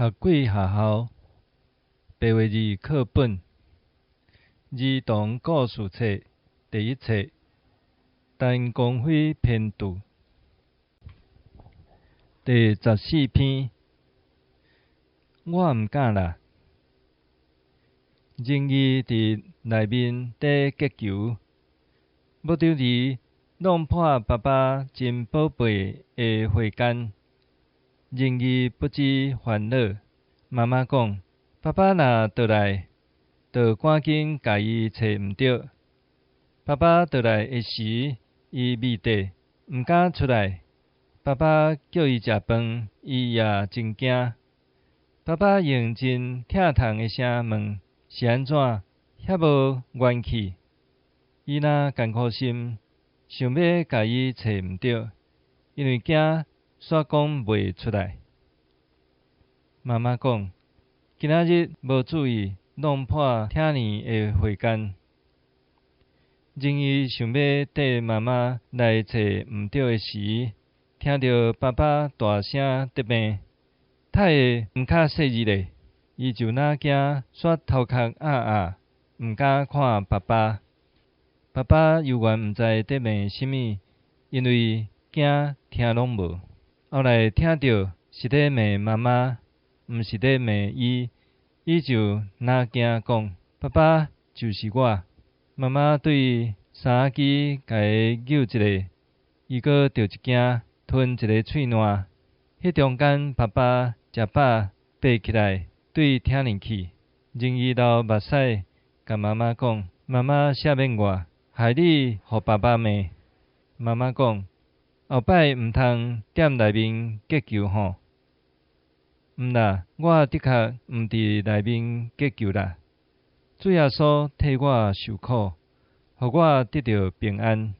學鬼學校白話字課本兒童故事冊第一冊陳光輝編著第14篇，我毋敢啦。仁義佇內面咧擊球，無著離弄破爸爸真寶貝的花筅。仁義不知煩惱。媽媽講：爸爸若倒來，就趕緊共伊揣毋著。爸爸倒來的時，伊覕地，毋敢出來。爸爸叫伊食飯，伊也真驚。爸爸用真疼痛的聲問：是按怎遐無元氣？伊若艱苦心，想欲共伊揣毋著，因為驚煞講袂出來。媽媽講：今仔日無注意，弄破疼兒的花筅。仁義想欲綴媽媽來揣毋著的時，聽著爸爸大聲咧罵：呾會毋較細膩咧？伊就若驚，煞頭殼鴨鴨，毋敢看爸爸。爸爸猶原毋知咧罵啥物，因為驚聽攏無。後來聽著是咧罵媽媽，毋是咧罵伊，伊就若驚講：爸爸就是我。媽媽對衫仔機共伊搝一下，伊閣著一驚，吞一个喙瀾。彼中間，爸爸食飽爬起來，對疼兒去。仁義流目屎，共媽媽講：媽媽赦免我，害你予爸爸罵。媽媽講：後擺毋通踮內面擊球吼。毋啦，我的確毋佇內面擊球啦。主耶穌替我受苦，予我得著平安。